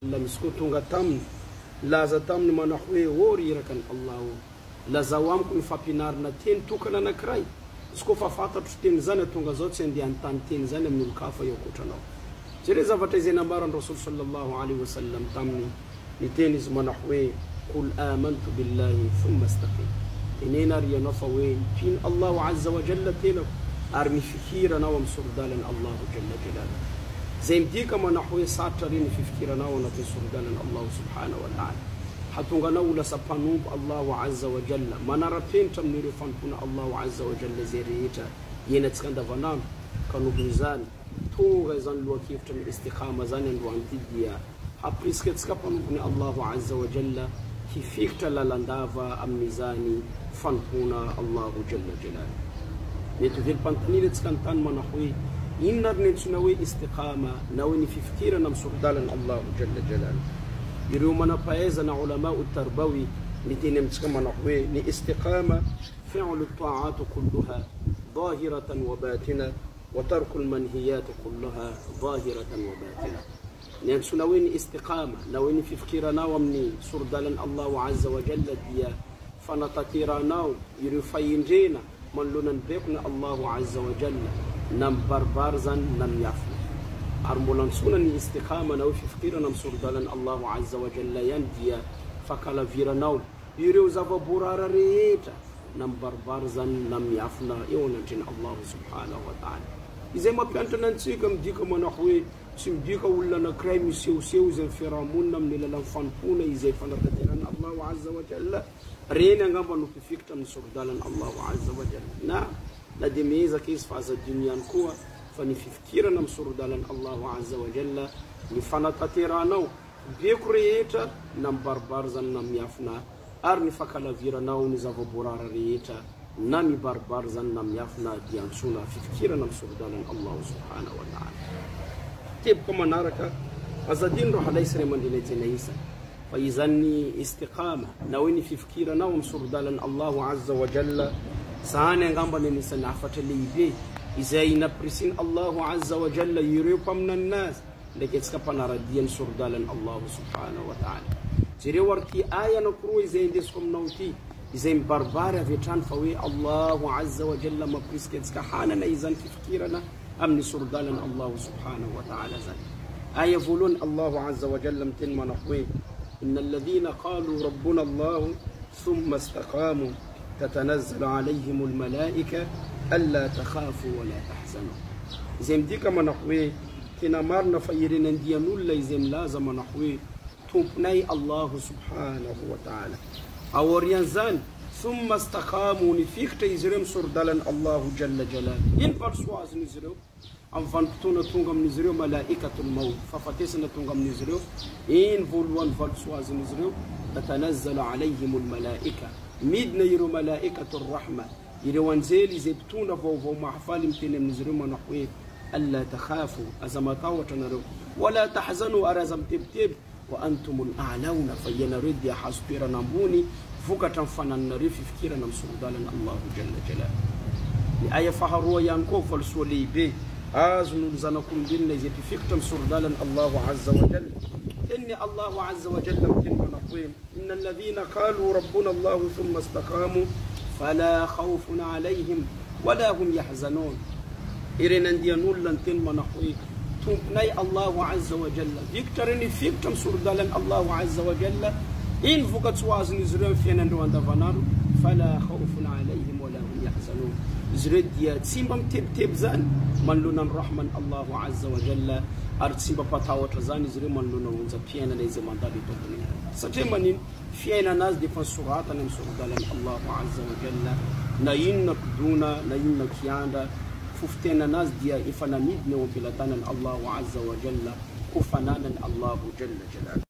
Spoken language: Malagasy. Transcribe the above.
Sallam izy koa tonga taminy, nilaza taminy manao hoe, Ô ry Irakan'i Allah ô! Lazao amiko ny fampianarana teny tokana anankiray, izy koa fa fantatro teny izany atonga zao tsy andeha hanontany teny izany amin'ny olon-kafa eo ankoatranao. Jereo zavatra izay nambaran'i Rasool Sallallahu alaihi wa sallam taminy, niteny izy manao hoe, Qul amantu billahi thumma istaqim. Tenena ary ianao fa hoe, Mpino Allahu Azza wa Jalla tenako ary mifikira anao amin'ny sori-dalan'i Allahu Jalla Jalaluhu. Izay midika manao hoe sarotra re ny fifikirana ao anatin'ny sori-dalan'i Allahu Subhanahu wa Ta'ala. Hatonga anao ho lasa mpanompo Allahu Azza wa Jalla, manara-penitra amin'ireo fanompoana Allahu Azza wa Jalla izay rehetra iainantsika andavanandro, ka noho izany, tonga izany lohakevitra ny Istiqama izany androany ity dia hampirisika antsika mpanompon'i Allahu Azza wa Jalla hifikitra lalandava amin'izany fanompoana Allahu Jalla Jalaluhu. Mety ho velom-panontaniana antsika anontany manao hoe, inona ary ny antsoina hoe Istiqama na hoe ny fifikirana amin'ny sori-dalan'i Allahu Jalla Jalaluhu? Ireo manam-pahaizana Oulama'u Tarbawi miteny amintsika manao hoe, ny Istiqama fi'lu at-ta'at kulluha zahiratan wa batina wa tarku al-manhiyat kulluha zahiratan wa batina. Ny antsoina hoe ny Istiqama na hoe ny fifikiranao amin'ny sori-dalan'i Allahu Azza wa Jalla dia fanatanterahanao ireo fahendrena manoloana ny baikona Allahu Azza wa Jalla na mibaribary izany na miafina. Ary mbola antsoina ny Istiqama na hoe fifikirana amin'ny sori-dalan'i Allahu Azza wa Jalla ihany dia fankalaviranao ireo zava-borara rehetra na mibaribary izany na miafina eo anatrehan'i Allahu Subhanahu wa Ta'ala. Izay mampiantrana antsika midika manao hoe Tsy midika olona anankiray misehoseho izay amin'ny fiaraha-monina amin'ny alalan'ny fanompoana izay fanatanterahana Allahu Azza wa Jalla, reny angamba no mpifikitra amin'ny sori-dalan'i Allahu Azza wa Jalla. Na, na dia miezaka izy fa aza adino ihany koa fa ny fifikirana amin'ny sori-dalan'i Allahu Azza wa Jalla, ny fanatanterahanao beko rehetra na mibaribary izany na miafina ary ny fankalaviranao ny zava-boarara rehetra na mibaribary izany na miafina dia antsoina fifikirana amin'ny sori-dalan'i Allahu Subhanahu wa Ta'ala. Teboka manaraka, aza adino rahalahy sy ray aman-dreny hajaina isany fa izany istiqama na hoe ny fifikiranao amin'ny sori-dalan'i Allahu Azza wa Jalla izany angamba ny anisan'ny hafatra lehibe izay nampirisihin'i Allahu Azza wa Jalla ireo mpaminaninazy Ndraiky antsika mpanaradia ny sori-dalan'i Allahu Subhanahu wa Ta'ala. Jereo ary ity aya anankiroa izay indesiko aminao ity, izay mibaribary avy hatrany fa hoe Allahu Azza wa Jalla mampirisika antsika hanana izany fifikirana amin'ny sori-dalan'i Allahu Subhanahu wa Ta'ala izany. Aya voalohany Allahu Azza wa Jalla miteny manao hoe, Inna alladhina qalu rabbuna Allahu thumma istaqamu tatanazzalu alayhimul malaika alla takhafu wa la tahzanu. Izay midika manao hoe, Tena marina fa ireny andian'olona izay milaza manao hoe, Tomponay Allahu subhanahu wa ta'ala. Aorian'izany, thumma staqamu, nifikitra izy ireo amin'ny sori-dalan'i Allahu jalla jalaluhu. Ino valisoa azon'izy ireo? Amin'ny vanim-potoana tonga amin'izy ireo malaikatul maut, fahafatesana tonga amin'izy ireo, ino voalohany valisoa azon'izy ireo? Tatanazzalu alayhimul malaika, midina ireo malaikatul rahma, Ireo anjely izay mpitondra vaovao mahafaly miteny amin'izy ireo manao hoe, Alla takhafu, aza matahotra nareo, wa la tahzanu, ary aza mitebiteby, wa antumul a'launa, fa ianareo dia hahazo toerana ambony vokatra amin'ny fanananareo fifikirana amin'ny sori-dalana Allahu Jalla Jalaluhu. Ny aya faharoa ihany koa valisoa lehibe azon'olo zanak'olombelona izay mpifikitra amin'ny sori-dalana Allahu Azza wa Jalla. Tenin'i Allahu Azza wa Jalla miteny manao hoe. Inna alladhina qalu rabbuna Allahu thumma istaqamu fala khawfun alayhim wala hum yahzanun. Ireny andian'olona niteny manao hoe, Tomponay Allahu Azza wa Jalla. Vikitra ireny nifikitra amin'ny sori-dalan'i Allahu Azza wa Jalla. Ino vokatsoa azon'izy ireo amin'ny fiainandreo andavanandro? Fala khawfun alayhim wala hum yahzanun. Izy ireo dia tsy mba mitebiteby izany manoloana ny rahman'i Allahu Azza wa Jalla ary tsy mba mpatahotra izany izy ireo manoloana onjam-piainana izay mandalo eto ambony tany. Satria manino? Fiainana azy dia efa nosoratana amin'ny sori-dalan'i Allahu Azza wa Jalla, na inona kidona na inona kiandra, fofon-tenana azy dia efa namidiny eo am-pelatanan'i Allahu Azza wa Jalla ho fananan'i Allahu Jalla Jalaluhu.